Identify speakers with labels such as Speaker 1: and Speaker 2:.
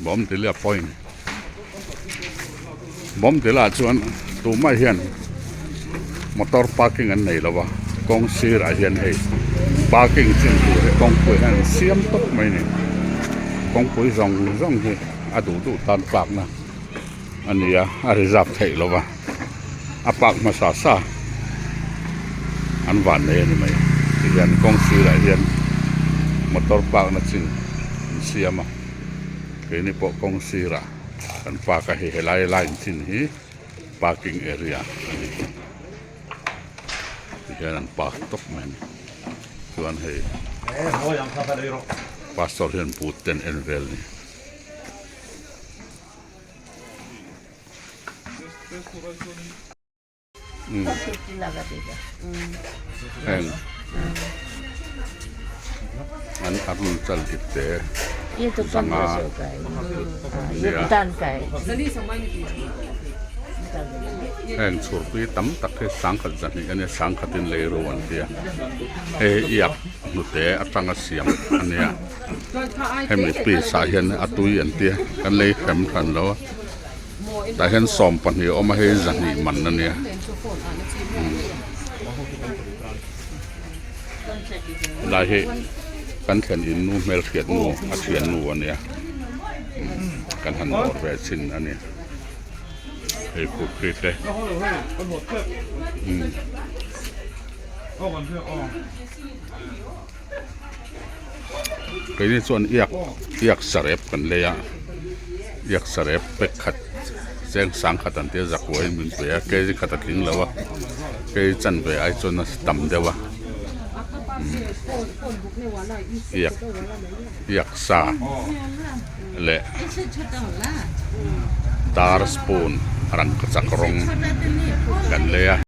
Speaker 1: Bawmdilia point Bawmdila chuan tumah hian motor parking an nei lo va kawng sirah hian hei parking chin tur hi kawngpui hian an siam tawp mai a ni kawngpui zawng zawng hi a duh duh tan park na a ni a a reserve theih lo va a park hmasa sa an van nei a ni mai tihian kawng sirah hian motor park na chin an siam a keini pawh kawng sirah kan park a hei helai line chin hi parking area a ni tihian an park tawp mai a ni chuan hei pastor hian boot te an en vel a ni. Heng an Arunachal ip te zanga nia heng chhurpui tam tak hi sangkhat zahnih ania sangkhatin lei ro an tia hei hi iak hnute atanga siam ania. Hemi piece ah hian a tui an tia kan lei hrem hran lo a tah hian 12 a awm a hei zahnih man a nia helai hi kan thlen in nu hmelhriat nu a thian nu a nia kan han dawr ve chhin a ni hei khupri te Keini chuan iak iak sarep kan lei a iak sarep pack khat cheng sang khat an tia zakua in min pe a kg khat a tling lo a kg chanve ai chuan a tam deuh a iak iak sa leh dar spoon rangkachak rawng kan lei a.